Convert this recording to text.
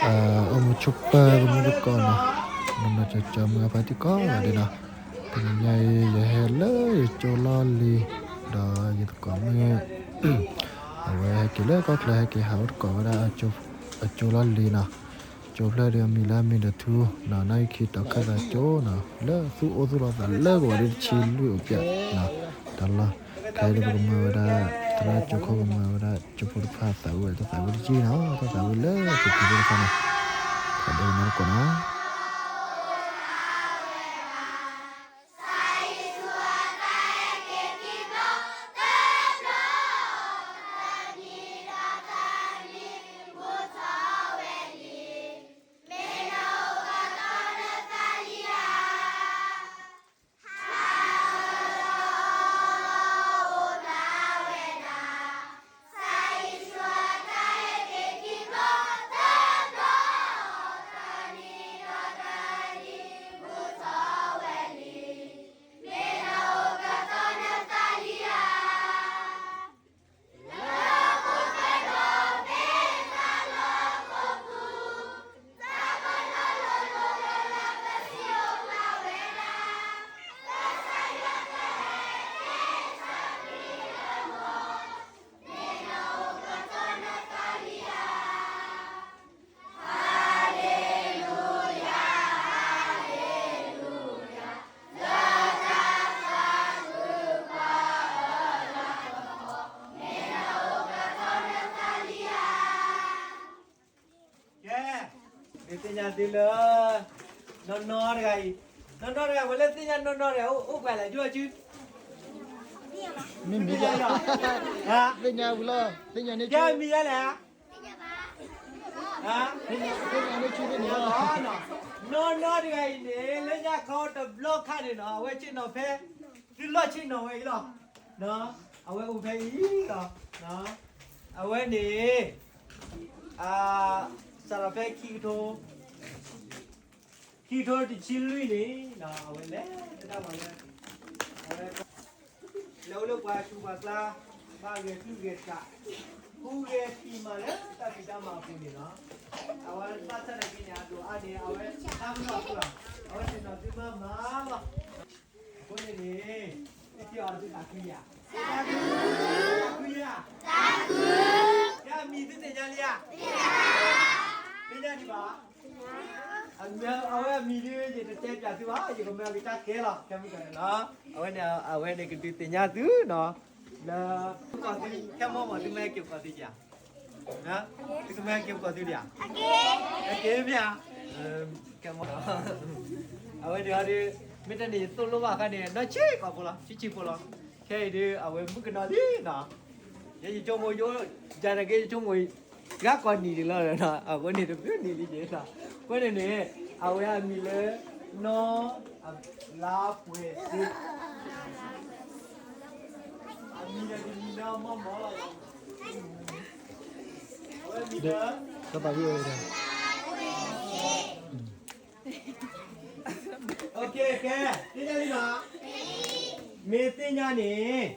အိၣ်မူဆိးပၢၤကမူတကိးနီၤ, နီၢ်နီၢ်ကၠီကၠီမုၢ်အဖါတံၢ်ကိးဂၤဒဲးနီၤ, တနံၤညါအံၤ ယဟဲလၢယကၠိလီၢ်လံၤ, ဒီးယသကိးမုၣ် အဝဲဟဲက့ၤလၢကီၢ်ချၢ ဟဲက့ၤဟးအိၣ်တကိးဝဲဒၣ်အကၠိလီၢ်လံၤနီၤ, ကၠိဖျၢၣ်ဒီးအမံၤလၢအမံၤဒီးထူနီၤ, နီၣ်ဂံၢ်ခံတီၤခၢၣ်သးကၠိနီၤ, လၢသူၣ်အိၣ်သူၣ်လီၤသးလၢကဝီၤဒ်တဆံလွံၢ်အိၣ်ပျဲၢ်နီၤ, တၢ်လီၢ် ခဲအံၤဒီးပကမၢဝဲဒၣ် သရၣ်ကၠိခိၣ်ကမၢဝဲဒၣ် ကၠိဖိတဖၣ်သးဝံၣ်ဝဲ တၢ်သးဝံၣ်တယုၢ်နီၤ, တၢ်သးဝံၣ်လၢပကၠိဖိတဖၣ်န့ၣ် ခီဒိၣ်နီတကိးနီၤ. ကဲ, မ့ၢ်သ့ၣ်ညါသုလၢ နီၢ်နီၢ်တဂၤအံၤ, နီၢ်နီၢ်တဂၤ ပှၤလၢသ့ၣ်ညါနီၢ်နီၢ်တဂၤ အိၣ်ပှဲၤလဲၣ် ဒိၣ်အစု, မ့ၢ်မံၤလီၤ, သ့ၣ်ညါဝံၤလီၤ, သ့ၣ်ညါန့ၣ် ကဲမံၤယါလဲၣ်ဧါ, သ့ၣ်ညါန့ၣ် နီၢ်နီၢ်တဂၤအံၤန့ၣ် လၢညါခီတဘျီခါန့ၣ်နီၤ အဝဲဆ့ၣ်နီၤဖဲ သုလီၢ်ဆ့ၣ်နီၤဝဲအံၤလီၤ, အဝဲအိၣ်ဖဲအံၤလီၤ, အဝဲန့ၣ် စးထီၣ်ဖဲခံကထိ ခံကထိတဆံလွံၢ်န့ၣ် အဝဲလဲၤသဒၣ်ပှၤလၢ အဝဲ လဲၤအိၣ်လၢပှၤဆူးပှၤကျါ ဘၣ်ဂဲၤကလုၢ်ဂဲၤတၢ် ဟူးဂဲၤဖံးမၤလၢတၢ်ဖံးတၢ်မၤအပူၤန့ၣ်လီၤ, အဝဲဘၣ်ဆၣ်သနာ်က့န့ၣ် အဒိၣ်အါန့ၣ် အဝဲတၢ်မၤအပူၤလီၤ, အဝဲသ့ၣ်နီၣ်သုမၤမၤလီၤ, အဃိန့ၣ်န့ၣ် သုထံၣ်အီၤသုသးခုယၤ, သးခုယၤ, ယအမံၤသုသ့ၣ်ညါလံဧါ, သ့ၣ်ညါဒံးဘၣ် အဝဲအမံၤဒ် ယတတဲပၠးသုဘၣ် ယကမၢက့ၤတၢ်ခဲလီၤ ခဲမုၢ်ကီၢ်န့ၣ်လီၤ, အဝဲန့ၣ် အဝဲန့ၣ်ကဒုးသ့ၣ်ညါသုနီၤ, လၢ ကီၢ်သု ခဲမုၢ်မီၢ်သုမ့ၢ်ဟဲက့ၤကီၢ်သုဧါ, သုကမ့ၢ်ဟဲက့ၤကီၢ်သုဒံးဧါ, ဟဲက့ၤမ့ၢ်ဧါ, ခဲမုၢ် အဝဲန့ၣ်အီၤဒ် မ့ၢ်တၢ်န့ၣ်ယသိၣ်လိဘၣ်အခါန့ၣ် နီၢ်ဆံးကိာ်ဖိလီၤ ဆံးဆံးဖိလီၤ, ခဲအံၤဒ် အဝဲမုၣ်ကနီၤလံနီၤ, ယဆိကမိၣ်ယိ ယၤနာ်က့ယဆိကမိၣ် ဂၤကီၢ်နံၤဒံးလီၤ, အဃိန့ၣ်တဘျုးနံၤလံက့ၤလီၤ, အဃိန့ၣ်န့ၣ် အဝဲအမံၤလၢ နီၢ် လါပှဲၤသ့, အမံၤဒီးတမံၤနီၢ်မီၢ်မီၢ်လီၤ, အဝဲမံၤလၢ ကဲ သ့ၣ်ညါလံနီၤ, မ့ၢ်သ့ၣ်ညါန့ၣ်